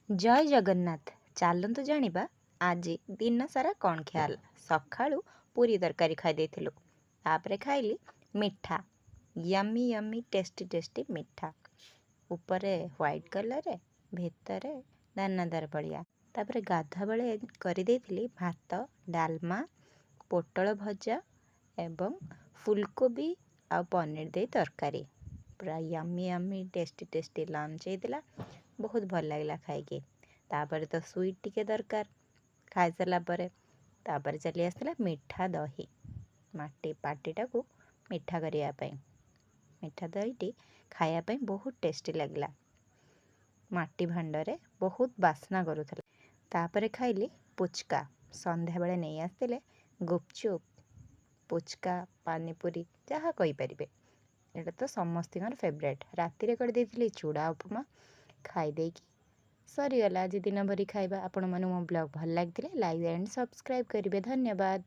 ଜୟ ଜଗନ୍ନାଥ। ଚାଲନ୍ତୁ ଜାଣିବା ଆଜି ଦିନସାରା କ'ଣ ଖିଆ ହେଲା। ସକାଳୁ ପୁରୀ ତରକାରୀ ଖାଇ ଦେଇଥିଲୁ। ତାପରେ ଖାଇଲି ମିଠା, ୟମି ୟମି ଟେଷ୍ଟି ଟେଷ୍ଟି ମିଠା, ଉପରେ ହ୍ୱାଇଟ୍ କଲର୍ରେ, ଭିତରେ ଦାନାଦାର ଭଳିଆ। ତାପରେ ଗାଧୁଆ ବେଳେ କରିଦେଇଥିଲି ଭାତ, ଡାଲମା, ପୋଟଳ ଭଜା ଏବଂ ଫୁଲକୋବି ଆଉ ପନିର ଦେଇ ତରକାରୀ। ପୁରା yummy yummy tasty tasty lunch ହେଇଥିଲା। ବହୁତ ଭଲ ଲାଗିଲା ଖାଇକି। ତାପରେ ତ ସୁଇଟ୍ ଟିକେ ଦରକାର ଖାଇସାରିଲା ପରେ। ତାପରେ ଚାଲି ଆସିଥିଲା ମିଠା ଦହି, ମାଟି ପାଟିଟାକୁ ମିଠା କରିବା ପାଇଁ। ମିଠା ଦହିଟି ଖାଇବା ପାଇଁ ବହୁତ ଟେଷ୍ଟି ଲାଗିଲା। ମାଟି ଭାଣ୍ଡରେ ବହୁତ ବାସ୍ନା କରୁଥିଲା। ତାପରେ ଖାଇଲି ପୁଚକା। ସନ୍ଧ୍ୟାବେଳେ ନେଇ ଆସିଥିଲେ ଗୁପଚୁପ୍, ପୁଚକା, ପାନିପୁରୀ, ଯାହା କହିପାରିବେ। ଏଇଟା ତ ସମସ୍ତଙ୍କର ଫେଭରେଟ୍। ରାତିରେ କରିଦେଇଥିଲି ଚୁଡ଼ା ଉପମା। ଖାଇଦେଇକି ସରିଗଲା ଆଜି ଦିନ ଭରି ଖାଇବା। ଆପଣମାନଙ୍କୁ ମୋ ବ୍ଲଗ୍ ଭଲ ଲାଗିଥିଲେ ଲାଇକ୍ ଆଣ୍ଡ ସବସ୍କ୍ରାଇବ୍ କରିବେ। ଧନ୍ୟବାଦ।